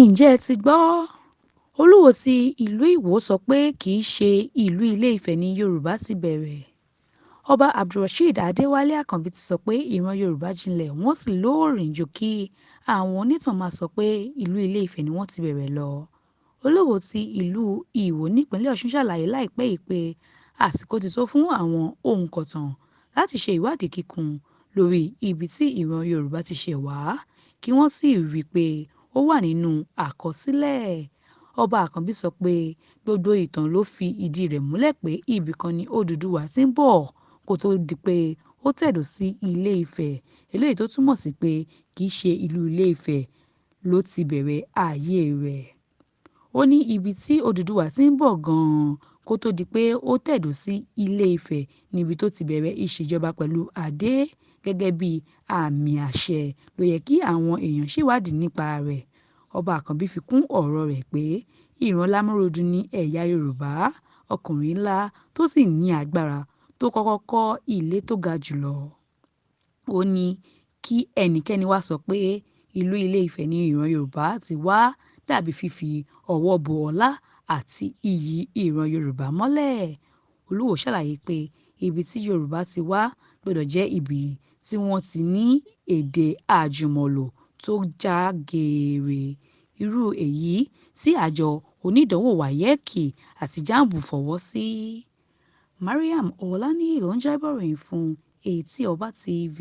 Ǹjẹ́ ẹ ti gbọ́? Olúwo ti ìlú Ìwó sọ pé kì í ṣe ìlú Ilé-Ifẹ̀ ní Yorùbá ti bẹ̀rẹ̀. Ọba Abdulrasheed Adéwálé Àkànbí ti sọ pé ìran Yorùbá jinlẹ̀ wọ́n sì lóòrìn ju kí àwọn onítàn máa sọ pé ìlú Ilé-Ifẹ̀ ni wọ́n ti bẹ̀rẹ̀ lọ. Olúwo ti ìlú Ìwó nípínlẹ̀ Ọ̀ṣun ṣàlàyé láìpẹ́ yìí pé àsìkò ti tó fún àwọn òǹkọ̀tàn láti ṣe ìwádìí kíkún lórí ibi tí ìran Yorùbá ti ṣẹ̀ wá, kí wọ́n sì rí i pé ó wà nínú àkọsílẹ̀. Ọba Àkànbí sọ pé gbogbo ìtàn ló fi ìdí rẹ̀ múlẹ̀ pé ibìkan ni Odùduwà ti ń bọ̀ kó tó di pé ó tẹ̀dó sí Ilé-Ifẹ̀, eléyìí tó túmọ̀ sí pé kì í ṣe ìlú Ilé-Ifẹ̀ ló ti bẹ̀rẹ̀ ayé rẹ̀. Ó ní ibi tí Odùduwà ti ń bọ̀ gan-an kó tó di pé ó tẹ̀dó sí Ilé-Ifẹ̀ níbi tó ti bẹ̀rẹ̀ ìṣèjọba pẹ̀lú adé gẹ́gẹ́ bí àmì àṣẹ ló yẹ kí àwọn èèyàn ṣèwádìí nípa rẹ̀. Ọba Àkànbí fi kún ọ̀rọ̀ rẹ̀ pé ìran Lámúrúdu ní ẹ̀yà Yorùbá ọkùnrin ńlá tó sì ní agbára tó kọ́kọ́ kọ́ ilé tó ga jù lọ. Ó ní kí ẹnikẹ́ni wá sọ pé ìlú Ilé-Ifẹ̀ ni ìran Yorùbá ti wá dàbí fífi ọwọ́ bo ọlá àti iyì ìran Yorùbá mọ́lẹ̀. Olúwo ṣàlàyé pé ibi tí Yorùbá ti wá gbọ́dọ̀ jẹ́ ibi tí wọ́n ti ní èdè àjùmọ̀lò tó já geere, irú èyí tí àjọ onídàánwò WAEC àti JAMB fọwọ́ sí. Mariam Ọláníyì ló ń jábọ̀ ìròyìn fún Etí Ọba TV.